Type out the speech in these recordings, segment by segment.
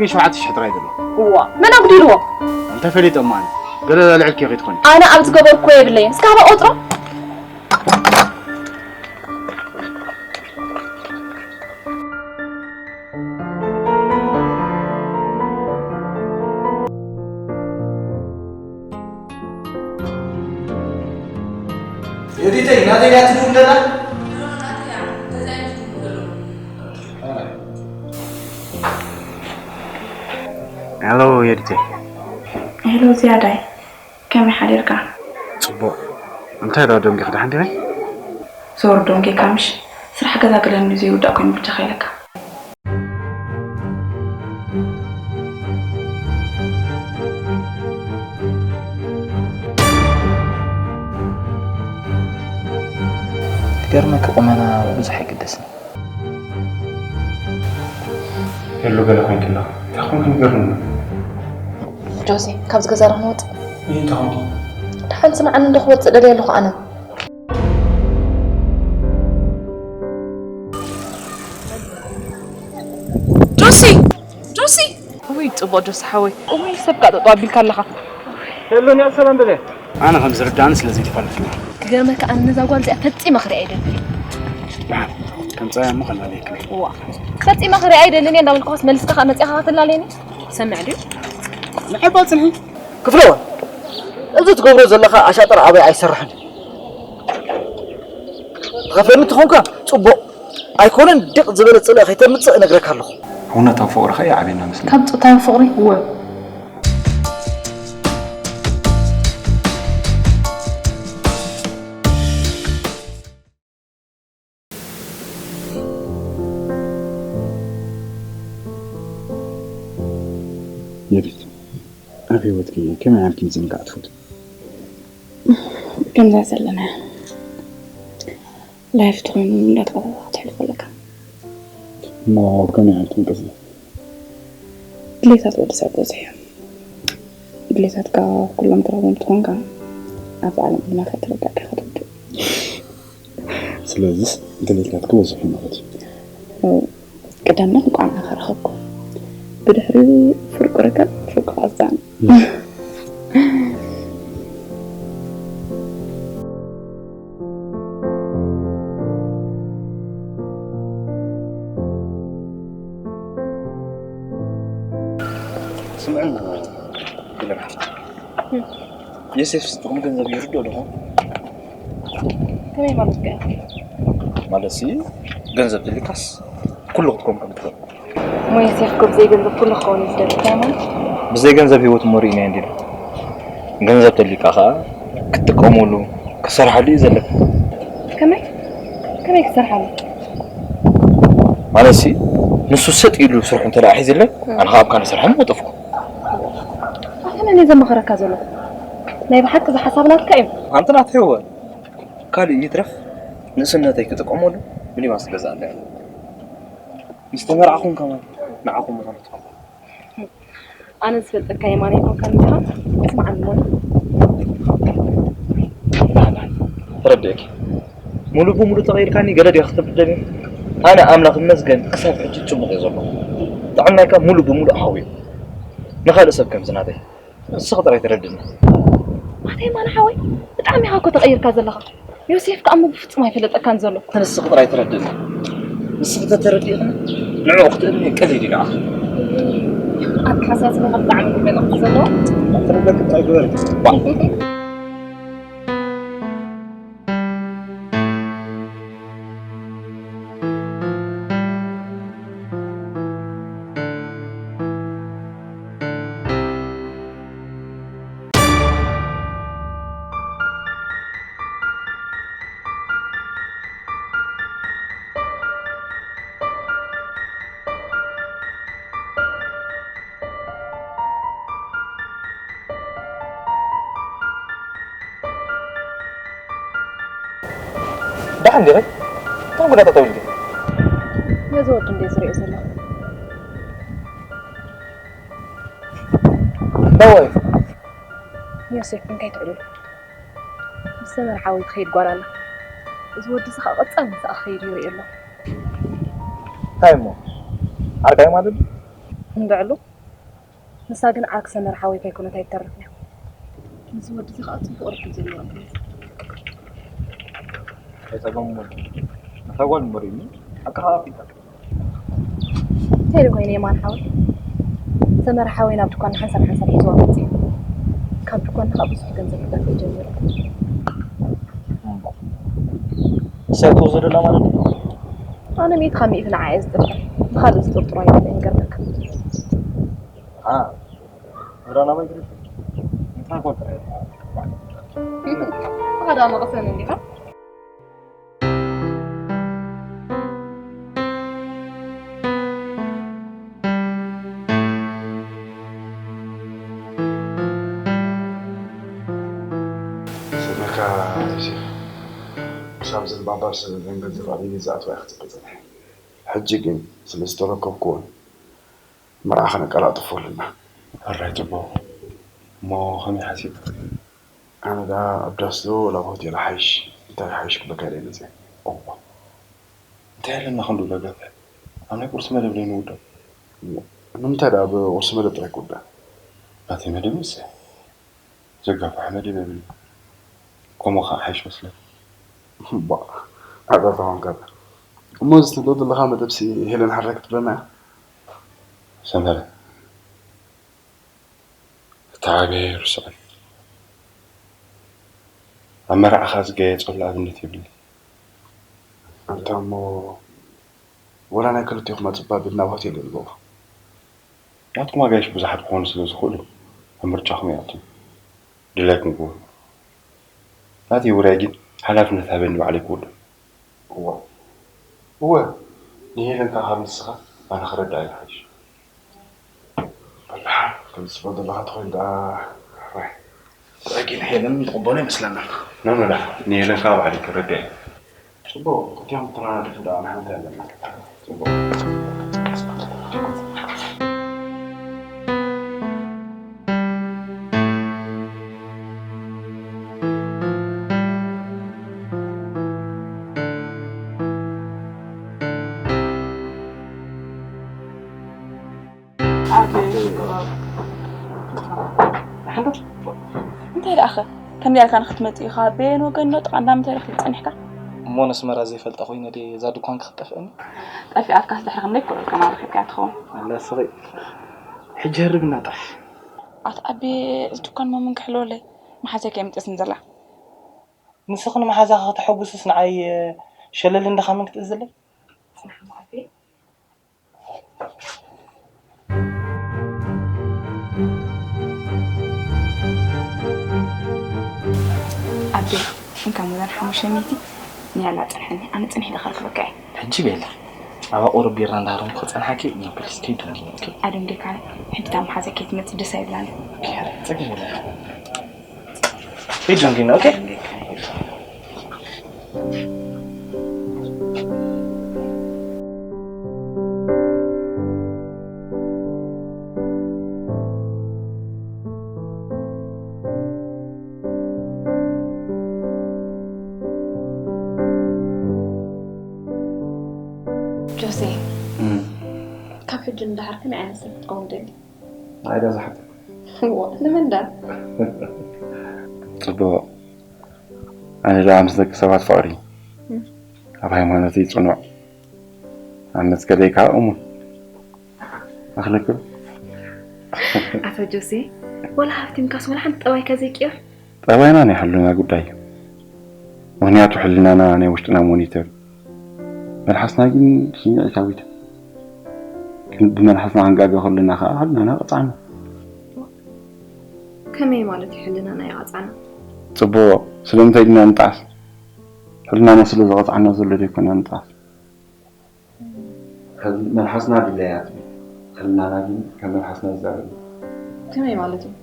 ግን ሸውዓተ ሽሕ ጥራይ ዘሎ። እዋ፣ መን ኣጉዲልዎ? እንተፈሊጦ እሞ ኣነ። ገለ ላልዕልኪ ከይትኾኒ። ኣነ ኣብ ዝገበርኩዎ የብለይን። እስከ ሃባ ቆጽሮ። ዮዲተይ፣ ናተይ እያ ትድውል ዘላ? ሄሎ፣ ዮዲተይ። ሄሎ፣ ዝያዳይ። ከመይ ሓዲርካ? ጽቡቕ። እንታይ ደኣ ደንጊኻ፣ ደሓን ዲኻ? ዞር ደንጊኻ ምሽ? ስራሕ ገዛ ገለ እንድዩ ዘይውዳእ ኮይኑ ብጃኻ ኢለካ። ክገርመኪ ቁመና ብዙሕ ኣይግደስን። ሄሉ ገለ ኮይንኪ ኣለኻ። እንታይ ኮንኪ ንገርኒ? ጆሲ፣ ካብዚ ገዛ ዶ ክንወጽእ? እይ፣ እንታይ ኮንኪ? ደሓን ስምዓኒ፣ እንዶ ክወጽእ ደልየ ኣለኹ ኣነ። ጆሲ! ጆሲ! ውይ፣ ጽቡቕ ጆሲ ሓወይ። እውይ፣ ሰብ ከኣ ጠጠው ኣቢልካ ኣለኻ። ሄሉ፣ ንያ ሰላም በለ። ኣነ ከም ዝርዳእኒ ስለ ዘይተፋለጥና። ክገርመካ፣ ኣነ ነዛ ጓል እዚኣ ፈጺመ ክሪኣ ኣይደልን። ደሓን፣ ከም ጸባያ እሞ ከላለየክኒ። እዋ፣ ፈጺመ ክሪኣ ኣይደልን እየ እንዳበልኩኻስ መልስካ ከኣ መጺኻ ከኣ ትላለየኒ? ትሰምዕ ድዩ? ንዕባ ጽንሒ። ክፍለዋ፣ እዚ ትገብሮ ዘለኻ ኣሻጥር ኣበይ ኣይሰርሕን። ትኸፍለኒ ተኾንካ ጽቡቕ፣ ኣይኮነን ድቕ ዝበለ ጽልኢ ከይተምጽእ እነግረካ ኣለኹ። እውነታዊ ፍቕርኸ ይዓብየና መስለኒ። ካብ ጾታዊ ፍቕሪ እወ። የሪት፣ ኣብ ህይወትኪ ከመይ ዓርኪ ምዝንጋዕ ትፈቱ? ከምዛ ዘለና ላይፍ ትኾይኑ እንዳተኸታተልካ ትሕልፎ ኣለካ። እሞ ከመይ ዓርኪ ምንቅስቃስ? ድሌታት ወዲ ሰብ ብዙሕ እዮም። ድሌታትካ ኩሎም ትረኽቦም ትኾንካ፣ ኣብዚ ዓለም ድማ ከይተረዳእካ ኢኻ ትውድእ። ስለዚስ ድሌታትኪ በዚሑ ማለት እዩ። እው፣ ቀዳምነት እንኳዕ ንዓኻ ረኸብኩ። ብድሕሪኡ ፍርቁ ርከብ፣ ፍርቁ ኣዛን። እም። ስምዕን፣ ይለምሓ። እም። ዮሴፍስ ጥቕሚ ገንዘብ ይርድኦ ዶ ይኸውን? ከመይ ማለትካ እዩ? ማለትሲ፣ ገንዘብ ተልዩካስ ኩሉ ክትከውን ከም ትኽእል። እሞ ዮሴፍ እኮ ብዘይ ገንዘብ ኩሉ ክኸውን እዩ ዝደሊ። እንታይ ማለት? ብዘይ ገንዘብ ህይወት እሞ ርኢናዮ እንዲና። ገንዘብ ተልዩካ ኸኣ ክትጥቀመሉ፣ ክትሰርሓሉ እዩ ዘለካ። ከመይ? ከመይ ክትሰርሓሉ? ማለትሲ፣ ንሱ ሰጥ ኢሉ ስርሑ እንተ ደኣ ሒዙለይ፣ እም። ኣነ ኸኣ ኣብ ካነ ስራሕ ምቐጠፍኩ። ኣታ መን እዩ ዘማኽረካ ዘሎ? ናይ ብሓቂ እዚ ሓሳብ ናትካ እዩ። ኣንቲ ናተይ እወ። ካልእ ይትረፍ ንእስነተይ ክጥቀመሉ ሚኒባስ ክገዝኣለይ እየ። ምስ ተመርዓኹም ከማን ንዓኹም ምኾነትኩም። ኣነ ዝፈልጠካ የማነ ኣይኮንካን ዲኻ? ስምዓኒ እሞ። ደሓን፣ ደሓን። ተረዲኤኪ። ሙሉእ ብሙሉእ ተቐይርካኒ ገለ ዲኻ ክትብል ደልየ? ኣነ ኣምላኽ ይመስገን ክሳብ ሕጂ ጽቡቕ እየ ዘለኹ። ጥዕናይ ከኣ ሙሉእ ብሙሉእ ሓውዩ። ንኻልእ ሰብ ከምዚ ናተይ። ንስኺ ጥራይ ተረድእኒ። ኣታ የማነ ሓወይ፣ ብጣዕሚ ኢኻ እኮ ተቐይርካ ዘለኻ። ዮሴፍ ከኣ እሞ ብፍጹም ኣይፈለጠካን ዘሎ። ንስኺ ጥራይ ተረድእኒ። ንስኺ ተተረዲእኽኒ፣ ንዕኡ ክትእምኒ ቀሊል እዩ ንዓኺ። ኣተሓሳስባኻ ብጣዕሚ እዩ መልእኽቲ ዘለዎ። ተረደእኪ ጥራይ ግበሪ። ባ- ደሓን ዲኺ? እንታይ ጉዳ ጠጠው ኢልኪ? ነዚ ወዲ እንድየ ዝሪኦ ዘለኹ። ዳዋይ። ዮሴፍ፣ እንታይ ትዕልል? ምስ ዘመድ ሓወይ ትኸይድ ጓል ኣላ። እዚ ወዲ እዚ ኸኣ ቀጻሊ ምስኣ ክኸይድ ይርኢ ኣለኹ። እንታይ እሞ? ዓርካይ ማለት ድዩ? እንድዕሉ። ንሳ ግን ዓርኪ ሰመረ ሓወይ ከይኮነት ኣይትተርፍን እያ። ምስዚ ወዲ እዚ ከዓ ፅቡቕ ርክብ ዘለዋ እያ። ኣይፀገም እሞ፣ ነታ ጓል እምበር እዩ፣ ሓቂ ከዓ ኣፍሊጣ። እንታይ ዶ ኮይኑ የማን ሓወይ? ሰመረ ሓወይ ናብ ድኳን ሓንሳብ ሓንሳብ ሒዝዋ መፅእ እዩ። ካብ ድኳን ከዓ ብዙሕ ገንዘብ ክደፍእ ጀሚሩ። እምባ። ንሳ እኮ ዘደላ ማለት እዩ። ኣነ ሚእቲ ካብ ሚእቲ ንዓ እየ ዝጥርጥር። ንኻልእ ዝጥርጥሮ ኣይደለይን፣ ይገርመካ። አ፣ ወራና መግሪብ። እንታይ ኮንትራ? ፈቐዳ መቕሰን እንዲኻ? ስመካ ዮሴፍ፣ ክሳብ ዘንባባር ስለ ዘንገዝር ኣበይ ዝኣትዋ እየ ክጽበ ጸኒሐ። ሕጂ ግን ስለ ዝተረከብክዎን መርዓ ከነቀላጥፎ ኣለና። ሕራይ ጽቡቕ። እሞ ከመይ ሓሲብካ? ኣነ ደኣ ኣብ ዳስ ዶ ወላ ኣብ ሆቴል ሓይሽ? እንታይ ሓይሽ ክብለካ ኢለ መጽየ። እዋ። እንታይ ኣለና ክንዱ ለጋፍሕ? ኣብ ናይ ቁርሲ መደብ ለይንውደብ። እሞ ንምንታይ ደኣ ኣብ ቁርሲ መደብ ጥራይ ክውዳእ? ናተይ መደብ ምስ ዘጋፍሕ መደብ የብልኒ። ከምኡ ኸዓ ሓይሽ መስለኒ። እባ፣ ዓጸፋ ኾንካ። እሞ እዚ ትብሎ ዘለኻ መደብሲ ሄለን ሓራይ ክትብለና እያ? ሰመረ፣ እቲ ዓብየ ኣይርስዖን። ኣብ መርዓኻ ዝገየጸሉ ኣብነት የብለይን። ኣንታ እሞ ወላ ናይ ክልቴኹም ኣጽባ ቢልና ኣብ ሆቴል ንገብሮ። ናትኩም ኣጋይሽ ብዙሓት ክኾኑ ስለ ዝኽእሉ፣ ኣብ ምርጫኹም ይኣቱ። ድላይኩም ግበሩ። ናተይ ውራይ ግን ሓላፍነት ሃበኒ ባዕለይ ክውድኦ። እወ። እወ። ንሄለን ከኣ ካብ ንስኻ ኣነ ክረድኣ ይሓይሽ። በላሕ፣ ከምዚ ትብሎ ዘለኻ ተኾይኑ ደኣ፣ ሕራይ። ጥራይ ግን ሄለን ንቕበሎ ይመስለና። ኖ፣ ኖ፣ ደሓን። ንሄለን ከኣ ባዕለይ ክረድኣ እየ። ጽቡቕ፣ ክልቲኦም ተመሓላልፉ ደኣ ንሓንቲ ኣለና። ጽቡቕ። እንታይ ደኣኸ? ከምዚኣ ኢልካ ንክትመጽእ ኢኻ በየን ወገን ዶ ጥቓ እንዳምንታይ ረኺብ ጸኒሕካ? እሞ ነስመራ ዘይፈልጣ ኮይነ ድየ እዛ ድኳንኪ ክትጠፍአኒ? ጠፊኣትካስ ድሕሪ ክንደይ ክረክበካ ትኸውን? ኣላ ስኺ። ሕጂ ህርብና ጥራሕ። ኣቲ ኣቤ፣ እዚ ድኳን ሞ መን ክሕልወለይ? መሓዘይ ከይምጽእስኒ ዘላ። ንስኺ ንመሓዛኺ ከተሐጉስስ ንዓይ ሸለል እንድኻ መን ክትእዝለይ? ኣቤ፣ እንካ ሙዛን ሓሙሽተ ሚእቲ ንያላ ጽንሐኒ፣ ኣነ ጽንሒ ኢለ ከርክበካ እየ። ሕጂ ቤላ፣ ኣብ ኣቑሩብ ቢራ እንዳሃረምኩ ክጸንሓኪ፣ ፕሊስ ከይደንግኒ፣ ኦኬ? ኣደንጊርካኒ፣ ሕጂ እታ መሓዘይ ከይትመጽእ ደስ ኣይብላኒ። ኦኬ፣ ጸገም የለን። ከይደንግኒ፣ ኦኬ? ኣደንጊርካኒ። ጆሴ፣ እም። ካብ ሕጂ ንደሓር ከመይ ዓይነት ሰብ ክትከውን ደሊ? ንዓይ ዳ ዝሓተት። እዎ፣ ንመን ዳ? ጽቡቕ። ኣነ ደኣ ምስ ደቂ ሰባት ፍቕሪ፣ እም። ኣብ ሃይማኖተይ ጽኑዕ፣ ኣብ መትከለይ ከኣ እሙን። ኣኽለክም። ኣቶ ጆሴ፣ ወላ ሃብቲምካስ ወላ ሓንቲ ጠባይካ ዘይቅየር? ጠባይና ናይ ሕልና ጉዳይ እዩ። ምኽንያቱ ሕልናና ናይ ውሽጥና ሞኒተር እዩ። መልሓስና ግን ስምዒታዊት። ግን ብመልሓስና ክንጋገ ከለና ከኣ ሕልናና ቀጻዕና። ከመይ ማለት እዩ ሕልናና ይቐጻዕና? ጽቡቕ፣ ስለምንታይ ድና ንጠዓስ? ሕልናና ስለ ዝቐጻዕና ዘሎ ዶ ይኮና ንጠዓስ? ሕል-፣ መልሓስና ድላያት እዩ። ሕልናና ግን ከም መልሓስና ይዛረብ። ከመይ ማለት እዩ?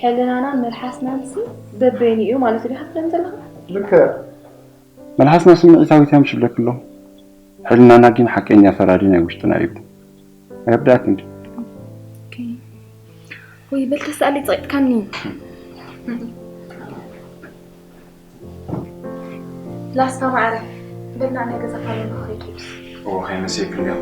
ሕልናናን መልሓስናንሲ በበይኑ እዩ ማለት እዩ ዲኻ ትብለኒ ዘለኻ? ልክዕ። መልሓስና ስምዒታዊት እዮም ሽለክሎም። ሕልናና ግን ሓቀኛ ፈራዲ ናይ ውሽጥና እዩ። ኣይርዳእክን ድዩ? ኦኬ። ወይ በል ተሳኣለይ ጸቂጥካኒ። ላስታ ማዕረ፣ በልና ናይ ገዛ ፋሚሊ ንኽኸይድ ኪድስ። እዎ፣ ከይመሰየክን እያ።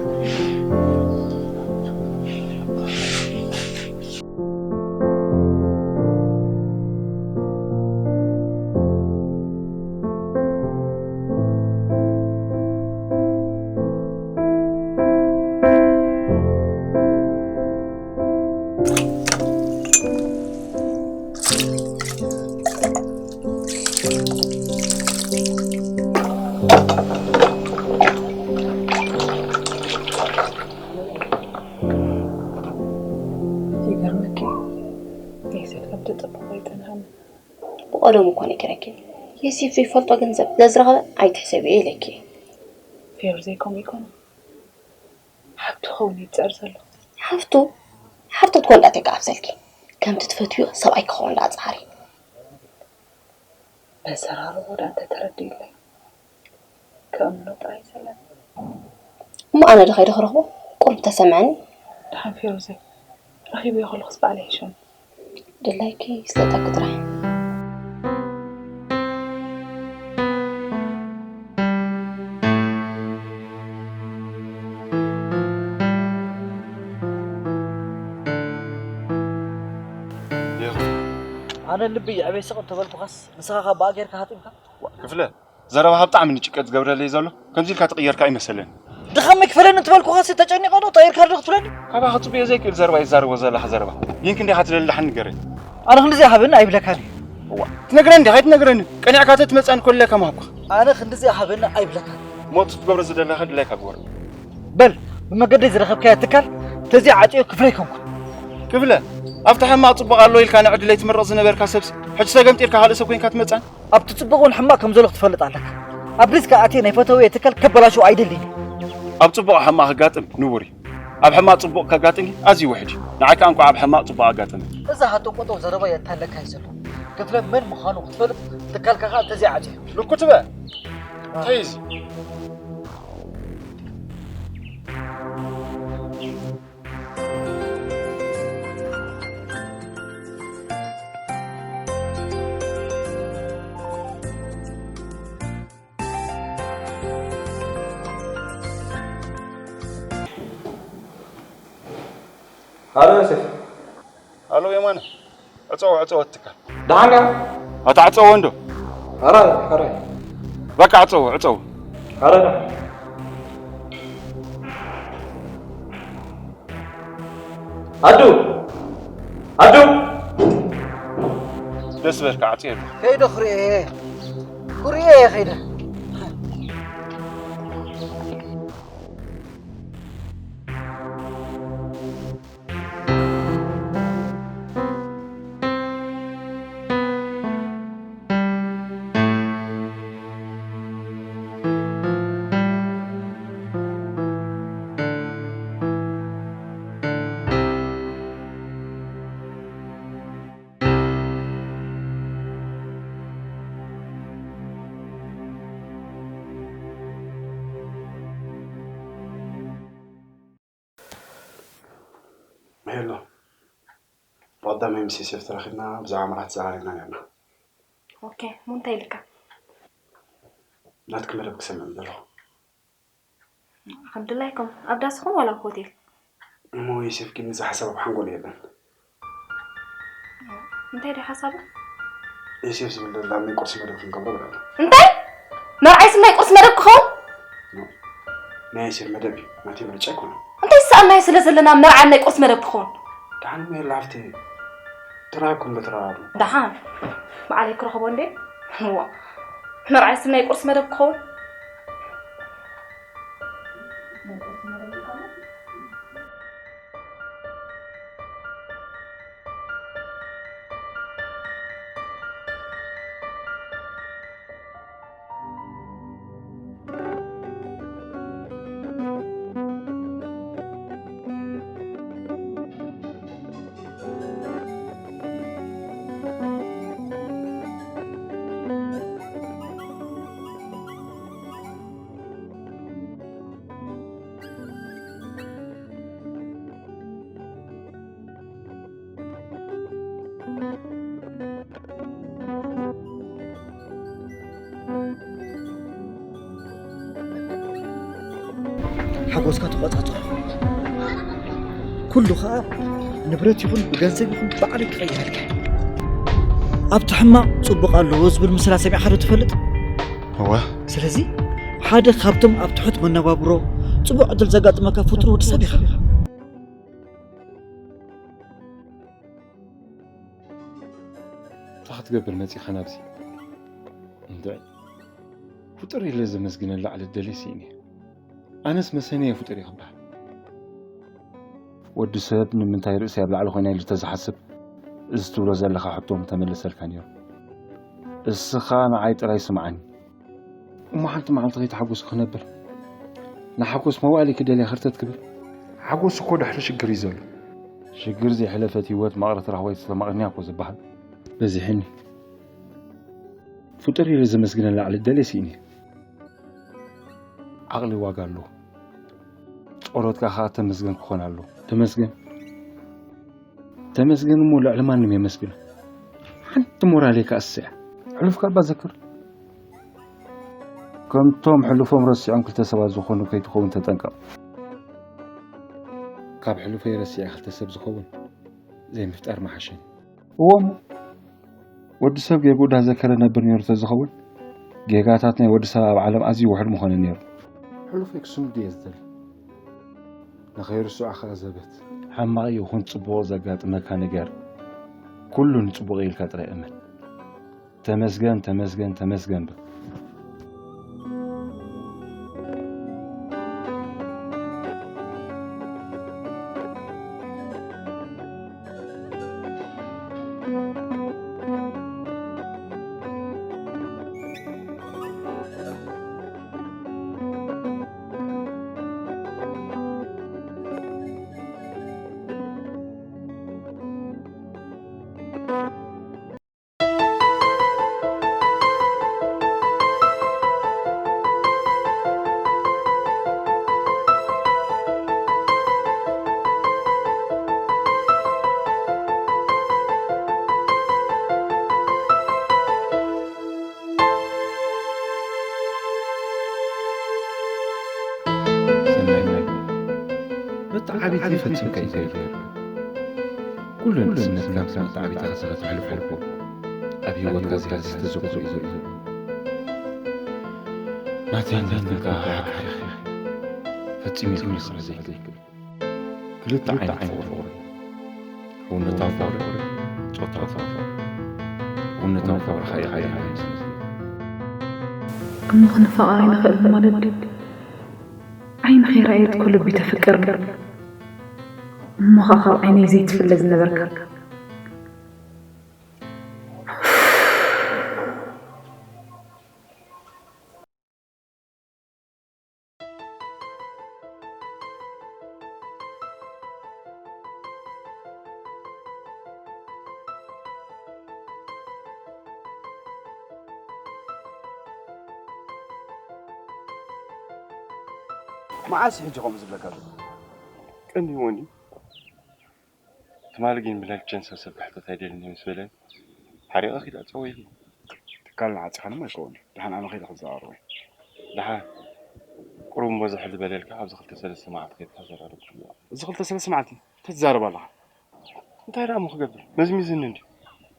ቀደሙ እኮ ነጊረኪ። የሲፍ ዘይፈልጦ ገንዘብ ዘዝረኸበ ኣይትሕሰብዮ ኢለኪ። ፌሩዘይ ከምኡ ይኮኑ። ሓብቱ ኸውን ይጸር ዘሎ። ሓፍቱ ሓፍቱ ትኮን ዳተይ ክኣፍሰልኪ። ከምቲ ትፈትዮ ሰብኣይ ክኸውን ዳጻሪ። መዘራረቦ ዳ እንተተረዲእለይ ከእምኖ ጥራይ ይሰለን። እሞ ኣነ ዶ ከይደ ክረኽቦ? ቁሩብ ተሰምዐኒ። ደሓን ፌሩዘይ፣ ረኺበዮ ከለኹስ ባዕለይ ይሕሸኒ። ድላይኪ ይስለጠኪ ጥራይ። ኣነ ልቢ ይዕበይ ስቕ እንተበልኩኻስ ንስኻ ካብ ብኣ ጌርካ ሃጢምካ። ክፍለ፣ ዘረባኻ ብጣዕሚ ንጭቀት ዝገብረለይ ዘሎ። ከምዚ ኢልካ ትቕየርካ ኣይመሰለኒ። ድኻመይ ክፈለኒ እንትበልኩኻሲ ተጨኒቐ ዶ ተቐይርካ ዶ ክትብለኒ? ካባኻ ጽቡቕ ዘይክእል ዘረባ እዩ ትዛረቦ ዘለኻ ዘረባ። ግን ክንደይ ኢኻ ትደሊ ደሓን ንገረኒ። ኣነ ክንድዚ ሃበኒ ኣይብለካን እየ። እዋ፣ ትነግረኒ ዲኻ ኣይትነግረኒ? ቀኒዕካ ተትመጻኒ ኮለካ ምሃብኩኻ። ኣነ ክንድዚ ሃበኒ ኣይብለካን። ሞት ክትገብሮ ዝደለኻ ድላይካ ግበር። በል፣ ብመገደይ ዝረኸብካዮ ትካል ተዚኣ ዓጽዮ ክፍለይ ኮንኩ። ክፍለ፣ ኣብቲ ሕማቕ ጽቡቕ ኣሎ ኢልካ ንዕድለይ ትምርቕ ዝነበርካ ሰብሲ፣ ሕጂ ተገምጢልካ ካልእ ሰብ ኮይንካ ትመጻን? ኣብቲ ጽቡቕ እውን ሕማቕ ከም ዘሎ ክትፈልጥ ኣለካ። ኣብ ሪስክ ኣትየ ናይ ፈተውየ ትካል ከበላሽዎ ኣይደልን እየ። ኣብ ጽቡቕ ሕማቕ ክጋጥም ንቡር እዩ። ኣብ ሕማቕ ጽቡቕ ከጋጥም ኣዝዩ ውሕድ እዩ። ንዓይ ከኣ እንቋዕ ኣብ ሕማቕ ጽቡቕ ኣጋጠመ። እዛ ሃጠው ቀጠው ዘረባ የታለካ እዩ ዘሎ። ክፍለ መን ምዃኑ ክትፈልጥ ትካልካ ከኣ ተዚኣ ዓጽዮ። ልኩ ትበ። እንታይ እዩ እዚ? ሃሎ ዮሴፍ። ሃሎ የማነ። ዕጸዎ፣ ዕጸዎ እቲ ትካል። ደሓን እያ? ኣታ ዕጸዎ እንዶ። ሕራይ፣ ሕራይ። በቃ ዕጸዎ፣ ዕጸዎ። ሕራይ ደሓን። ኣዱ! ኣዱ! ደስ በልካ፣ ዓጽየ ኣሎ። ከይደ ክርእየ። ክርእየ እየ ከይደ። ሄሎ፣ ብቐዳማይ ምስ ዮሴፍ ተራኺብና ብዛዕባ መርዓ ተዘራሪብና ነርና። ኦኬ፣ እሞ እንታይ ኢልካ? ናትኪ መደብ ክሰምዕ ምደለኹ። ከም ድላይኩም፣ ኣብ ዳስኹም ዋላ ኣብ ሆቴል? እሞ ዮሴፍ ግን ነዚ ሓሳብ ኣብ ሓንጎሉ የለን። እንታይ ድዩ ሓሳቡ? ዮሴፍ ዝብል ዘሎ ኣብ ናይ ቁርሲ መደብ ክንገብሮ ብለና። እንታይ? መርዓይስ ናይ ቁርሲ መደብ ክኸውን? ኖ። ናይ ዮሴፍ መደብ እዩ፣ ናተይ ምርጫ ኣይኮነን። እንታይ ዝሰኣናዮ ስለ ዘለና መርዓ ናይ ቁርሲ መደብ ክኸውን? ደሓን እሞ የላ ሃፍተይ፣ ተራኺብኩም ዶ ተራኸቡ? ደሓን፣ በዓለይ ክረኽቦ እንዴ? እዋ፣ መርዓይስ ናይ ቁርሲ መደብ ክኸውን? ሓጎስካ ተቆጻጸሮ። ኩሉ ኸኣ ንብረት ይኹን ብገንዘብ ይኹን ባዕሉ ክቐይረልካ። ኣብቲ ሕማቕ ጽቡቕ ኣለዎ ዝብል ምስላ ሰሚዕካ ዶ ትፈልጥ? እወ። ስለዚ ሓደ ካብቶም ኣብ ትሑት መነባብሮ ጽቡቕ ዕድል ዘጋጥመካ ፍጡር ወዲ ሰብ ኢኻ። እንታይ ክትገብር መጺኻ ናብዚ? እንድዒ፣ ፍጡር ኢለ ዘመስግነላ ዕለት ደልየ ስኢነ። ኣነስ መሰነየ ፍጡር እየ ክበሃል። ወዲ ሰብ ንምንታይ ርእሰይ ኣብ ላዕሊ ኮይና ኢሉ ተዝሓስብ፣ እዚ ትብሎ ዘለኻ ሕቶ ምተመለሰልካ ነይሩ። እስኻ ንዓይ ጥራይ ስምዓኒ። እሞ ሓንቲ መዓልቲ ከይተሓጎስኩ ክነብር? ንሓጎስ መዋእለይ ክደልያ ክርተት ክብል? ሓጎስ እኮ ድሕሪ ሽግር እዩ ዘሎ። ሽግር ዘይሕለፈት ህይወት ማቕረት ራህዋ ተስተማቕርንያ እኮ ዝበሃል። በዚሕኒ። ፍጡር ኢለ ዘመስግነላ ዕለት ደልየ ስኢነ። ዓቕሊ ዋጋ ኣለዎ። ጸሎትካ ከኣ ተመስገን ክኾን ኣለዎ። ተመስገን። ተመስገን እሞ ልዕሊ ማንም የመስግን። ሓንቲ ሞራለይ ከኣ እሳ እያ። ሕሉፍካ እባ ዘክር። ከምቶም ሕሉፎም ረሲዖም ክልተ ሰባት ዝኾኑ ከይትኸውን ተጠንቀቕ። ካብ ሕሉፈይ ረሲዐ ክልተ ሰብ ዝኸውን ዘይምፍጣር ምሓሸኒ። እዎ እሞ፣ ወዲ ሰብ ጌግኡ እንዳዘከረ ነብር ነይሩ ተዝኸውን፣ ጌጋታት ናይ ወዲ ሰብ ኣብ ዓለም ኣዝዩ ውሑድ ምኾነ ነይሩ። ሕሉፈይ ክስንዶ እየ ዝደሊ፣ ንኸይርስዖ ኸኣ ዘበት። ሕማቕ ይኹን ጽቡቕ ዘጋጥመካ ነገር፣ ኩሉ ንጽቡቕ ኢልካ ጥራይ እመን። ተመስገን፣ ተመስገን፣ ተመስገን በል። ሰናይ፣ በቲ ዓቢይቲ ፈጺምካ እዩ ዘይሩ። ኩሉ ንእስነትካ ምስ መተዓቢታ ከሰኸት ሕልፎ ኣብ ህይወትካ ዝያዳ ዝተዘክሩ እዩ ዘሎ። ናተይ ናትካ ሓቂ ፈጺሙ ይኽእል ስለ ዘይክእል። ክልተ ዓይነት ፍቕሪ፣ እውነታዊ ፍቕሪ፣ ጾታዊ ፍቕሪ። እውነታዊ ፍቕሪ ሓያል እዩ። እሞ ክንፋቐር ኣይንኽእልን ማለት ድዩ? ዓይኒ ከይረኣየት እኮ ልቢ ተፍቅር። እሞ ኸኣ ካብ ዓይነይ ዘይትፍለ ዝነበርካ። መዓስ ሕጂ ከምኡ ዝብለካ ዘሎ? ቀንዲዎኒ። ትማሊ ግን ብላይፍ ቻንስ ሰብ ክሕተት ኣይደልን እየ ምስ በለኒ፣ ሓሪቐ ኪድ ኣጸወይኒ። ትካል ንዓጺኻ ድማ ኣይከውን። ደሓን ኣነ ከይደ ክዛረብ እየ። ደሓን። ቁሩብ እሞ ዝሕል ዝበለልካ ኣብዚ ክልተ ሰለስተ መዓልቲ ከይድካ ዘራርብ። እዚ ክልተ ሰለስተ መዓልቲ እንታይ ትዛረብ ኣለኻ? እንታይ ደኣ እሞ ክገብር? መዝሚዝኒ እንድዩ።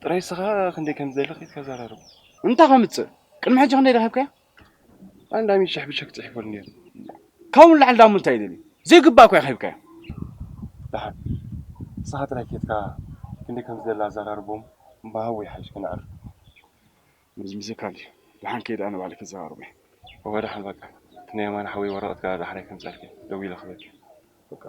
ጥራይ እስኻ ክንደይ ከም ዝደሊ ከይድካ ዘራርብ። እንታይ ከምጽእ? ቅድሚ ሕጂ ክንደይ ረኺብካዮ? ኣንዳ ሚእቲ ሺሕ ብቸክ ጽሒፈሉ ነይሩ። ካብኡ ንላዕሊ ዳሞ እንታይ ይደሊ? ዘይግባእ እኮ ኢኻ ሂብካዮ። ደሓን። ንስኻ ጥራይ ኬድካ ክንደይ ከም ዝደሊ ኣዘራርቦም፣ እምበሃው ይሓይሽ ክነዕርፍ። መዝሚዘካ እንድዩ። ደሓን ከይደ ኣነ ባዕለይ ክዘራረቦ እየ። እወ ደሓን በቃ። እቲ ናይ የማነ ሓወይ ወረቐት ከኣ ዳሕራይ ከምጽኣልካ እየ። ደዊለ ክበካ። በቃ።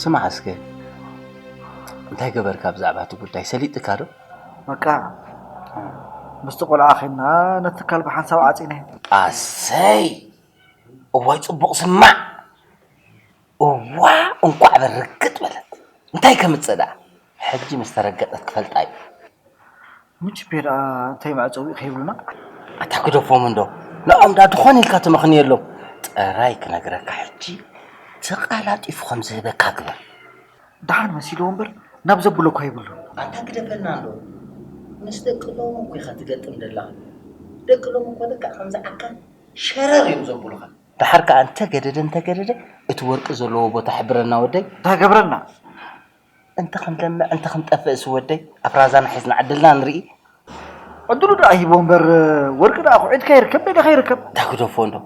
ስማዕ እስከ፣ እንታይ ገበርካ ብዛዕባ እቲ ጉዳይ? ሰሊጥካ ዶ? በቃ፣ ምስቲ ቆልዓ ኸይድና ነቲ ትካል ብሓንሳብ ዓጺናዮ። ኣሰይ! እዋይ፣ ጽቡቕ ስማዕ። እዋ፣ እንቋዕ በል ርግጥ በለት። እንታይ ከምጽእ ደኣ? ሕጂ ምስ ተረገጠት ክፈልጣ እዩ። ምችቤ ደኣ እንታይ መዕጸዊ ከይብሉና? ኣታ ግደፎም እንዶ። ንዖም ደኣ ዝኾነ ኢልካ ተመኽንየሎም። ጥራይ ክነግረካ ሕጂ ተቓላጢፉ ከም ዝህበካ ግበር። ደሓን መሲልዎ እምበር ናብ ዘብሎ እኳ የብሉን። ኣታ ግደፈና እንዶ። ምስ ደቂ ሎም እኮ ኢኻ ትገጥም ዘለኻ። ደቂ ሎም እኮ ልክዕ ከምዚ ዓካ ሸረር እዮም ዘብሉኻ። ደሓር ከኣ እንተገደደ እንተገደደ እቲ ወርቂ ዘለዎ ቦታ ሕብረና ወደይ። እንታይ ገብረና? እንተ ክንደምዕ እንተ ክንጠፍእስ ወደይ ኣፍራዛና ሒዝና ዕድልና ንርኢ። ዕድሉ ደኣ ሂቦ እምበር ወርቂ ደኣ ኩዒትካ ይርከብ ደይደኻ ይርከብ። እንታይ ክደፎ እንዶ?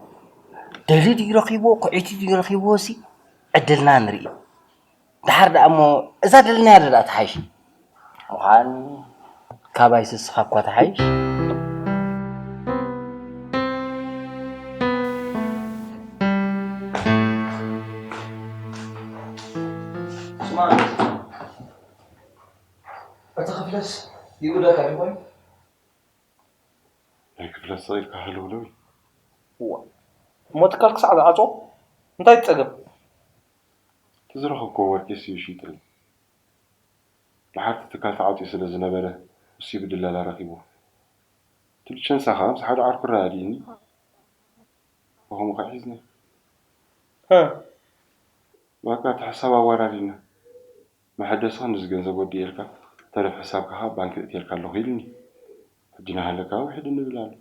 ደልዩ ድዩ ረኺብዎ ኩዒቱ ድዩ ረኺብዎ ሲ ዕድልና ንርኢ። ደሓር ደኣ እሞ እዛ ደልናያ ዶ ደኣ ትሓይሽ? ምዃን ካባይ ስስኻ እኳ ትሓይሽ። ስማ፣ እቲ ክፍለስ ይጉደካ ዶ ይኾን? ናይ ክፍለስ ስቕ ኢልካ ህልውለው እዩ። እዋ፣ እሞ ትካል ክሳዕ ዝዓጾ እንታይ ትጸገም? እቲ ዝረኸብክዎ ወርቂስ እዩ ሽይጥለይ። ደሓር እቲ ትካል ተዓጽዩ ስለ ዝነበረ፣ እሱ እዩ ብድላላ ረኺብዎ። እቲ ሊቸንሳ ኸኣ ምስ ሓደ ዓርኩ ኣረዳዲእኒ፣ ብኸምኡ ኸኣ ሒዝኒ። ሀ። በቃ እቲ ሕሳብ ኣወራዲና። መሐደሲ ክንድዚ ገንዘብ ወዲኤልካ፣ ተረፍ ሕሳብካ ኸኣ ባንክ እእትየልካ ኣለኹ ኢሉኒ። ሕጂ ናሃለካ ውሒዱ ንብል ኣሎ።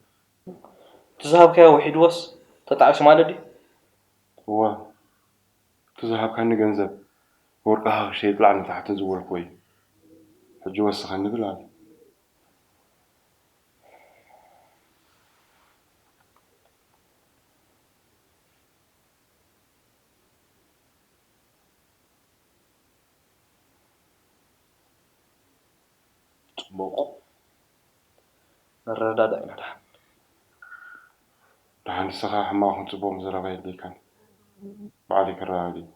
እቲ ዝሃብካዮ ውሒድዎስ ተጣዒሱ ማለት ድዩ? እዋ፣ እቲ ዝሃብካኒ ገንዘብ ወርቅኻ ክሸይጥ ላዕልን ታሕትን ዝበልክዎ እዩ። ሕጂ ወስኸኒ ብል ኣሎ። ጽቡቕ። ንረዳዳእ ኢና ደሓን። ደሓን ንስኻ ሕማቕ ይኹን ጽቡቕ ምዝራብ ኣየድልየካን። ባዕለይ ከረዳድእ።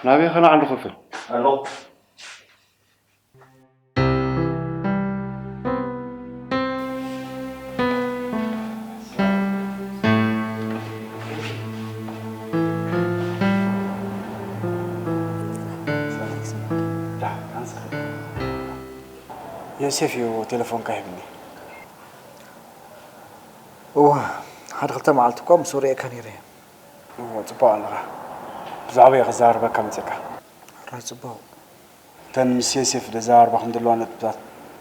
ናበይ ኸ ንዓንዱ ክፍል? ኣሎ። ዮሴፍ እዩ ቴሌፎንካ ሂብኒ። እወ፣ ሓደ ክልተ መዓልቲ እኳ ምስኡ ርእየካ ነይረ እየ። እወ፣ ጽቡቕ ኣለኻ። ብዛዕባ እየ ክዘራረበካ መጺእካ። ሕራይ ጽቡቕ። እተን ምስ ዮሴፍ ዘዘራርባ ከም ዘለዋ ነጥብታት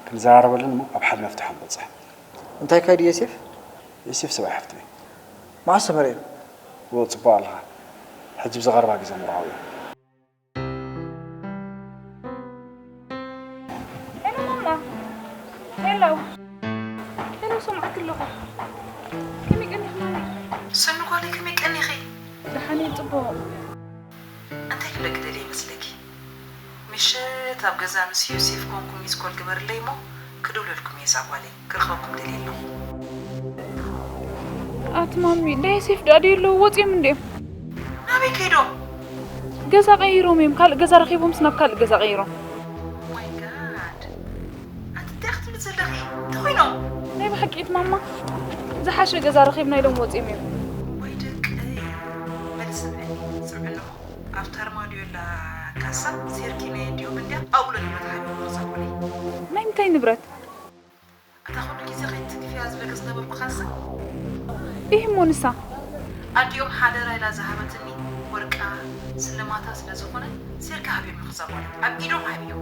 ክንዘራረበለን እሞ ኣብ ሓደ መፍትሒ ክንበጽሕ። እንታይ ካይዱ ዮሴፍ? ዮሴፍ ሰብኣይ ሓፍተይ። መዓስ ተመርዕዩ? እወ፣ ጽቡቕ ኣለኻ። ሕጂ ብዝቐረባ ግዜ ምርዓው እዩ። ሄሎ ማማ። ሄሎ። ሄሎ፣ ሰማዕኪ ኣለኹ። ከመይ ቀኒኺ ማሚ? ሰኑ ጓለይ፣ ከመይ ቀኒኺ? ደሓን እየ፣ ጽቡቕ። እንታይ ክብለኪ ደልየ ይመስለኪ? ምሸት ኣብ ገዛ ምስ ዮሴፍ ኮንኩ ሚስ ኮል ግበርለይ እሞ ክድውለልኩም እየ እዛ ጓለይ። ክረኽበኩም ደልየ ኣለኹ። ኣቲ ማሚ፣ እንዳ ዮሴፍ ደኣ ድዩ ኣለዉ? ወጺኦም እንድዮም። ናበይ ከይዶም? ገዛ ቀይሮም እዮም። ካልእ ገዛ ረኺቦምስ ናብ ካልእ ገዛ ቀይሮም። ማይ ጋድ። ኣቲ እንታይ ክትብሊ ዘለኺ? እንታይ ኮይኖም? ናይ ብሓቂ እቲ ማማ፣ ዝሓሸ ገዛ ረኺብና ኢሎም ወጺኦም እዮም። ወይ ደቀይ። በሊ ስምዕኒ፣ ስምዕኒ እሞ። ኣብታ ኣርማድዮ ኣላ ካሳ፣ ሴርኪ ናይ ኣዲኦም እንድያ፣ ኣብኡ ንብረት ሓቢኦም ክዛወሪ። ናይ ምንታይ ንብረት? ኣታ ኩሉ ግዜ ከይትትንክፍያ ዝብለኪ ዝነበርኩ ካሳ። ኢሂ እሞ ንሳ? ኣዲኦም ሓደራ ኢላ ዝሃበትኒ ወርቃ ስልማታ ስለ ዝኾነ፣ ሴርኪ ሃብዮም ክዛወሪ። ኣብ ኢዶም ሃብዮም።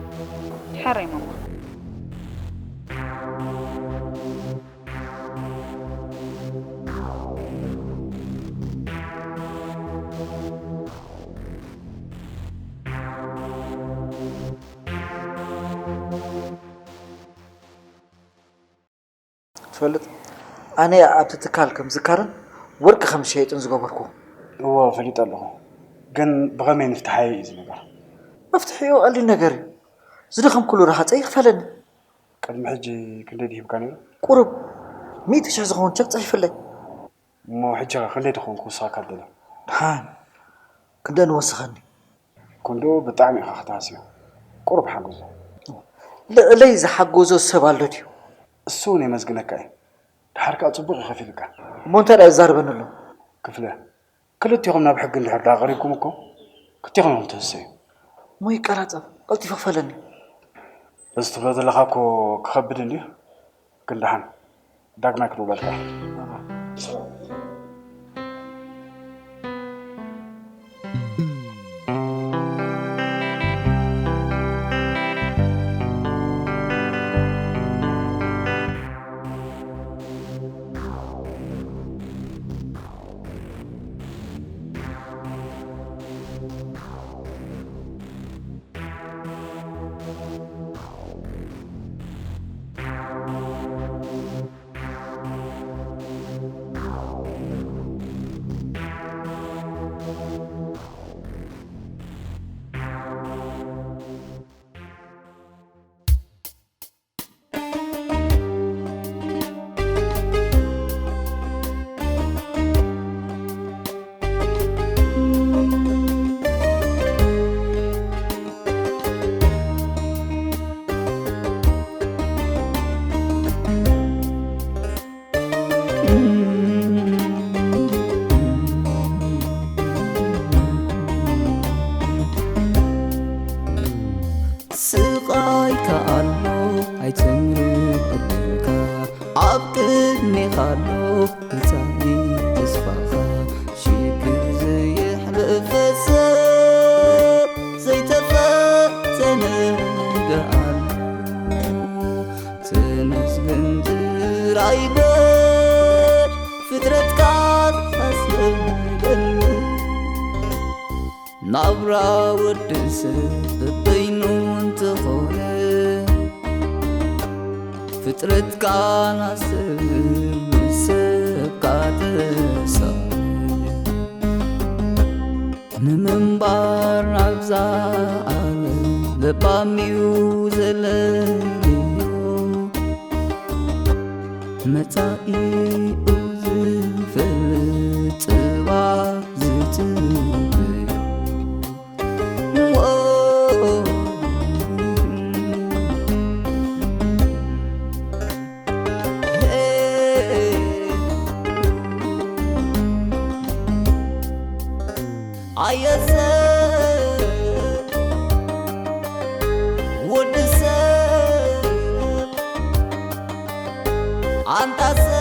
ሕራይ ማማ። ትፈልጥ፣ ኣነ ኣብቲ ትካል ከም ዝካርን ወርቂ ከም ዝሸይጥን ዝገበርኩ። እወ፣ ፈሊጠ ኣለኹ። ግን ብኸመይ ንፍትሓዮ እዩ እዚ ነገር? መፍትሒኡ ቀሊል ነገር እዩ። ዝደኸምኩሉ ረሃፀ ይኽፈለኒ። ቅድሚ ሕጂ ክንደይ ድሂብካ ነይሩ? ቁሩብ ሚእቲ ሽሕ ዝኸውን ቸክ ፅሒፍለይ። እሞ ሕጂ ኸ ክንደይ ትኸውን ክውስኸካ ደለ? ደሓን ክንደይ ንወስኸኒ? ክንድኡ ብጣዕሚ ኢኻ ክትሃስዮ። ቁሩብ ሓግዞ። ልዕለይ ዝሓገዞ ሰብ ኣሎ ድዩ? እሱ እውን የመስግነካ እዩ። ደሓር ከኣ ጽቡቕ እዩ ከፊሉካ። እሞ እንታይ ደኣ ይዛረበኒ ኣሎ? ክፍለ፣ ክልቲኹም ናብ ሕጊ እንድሕር ደኣ ቀሪብኩም እኮ ክልቲኹም ኢኹም ትህሰዩ። እሞ ይቀራጸፍ፣ ቀልጢፉ ክፈለኒ። እዚ ትብሎ ዘለኻ እኮ ክኸብድ እንድዩ። ግን ደሓን ዳግማይ ክድውለልካ እየ። ከኣሎ ኣይትምርር ዕድልካ፣ ኣብ ቅድሜኻ ኣሎ መጻኢ ተስፋኻ። ሽግር ዘየሕለፈ ሰብ ዘይተፈተነ ደኣ ኣሎ። ተመስገን ጥራይ በል ፍጥረትካ ኣስተብህለሉ። ናብራ ወዲ ሰብ በበይኑ እንተኾነ፣ ፍጥረትካ ናስብ ምስ ሰብካ ተሳነ። ንምንባር ናብዛ ዓለም ለባም እዩ ዘለዮ፣ መጻኢኡ ዝፈልጥ ጽባሕ ዝጽበዮ። ኣየሰ ወዲ ሰብ ኣንታ ሰብ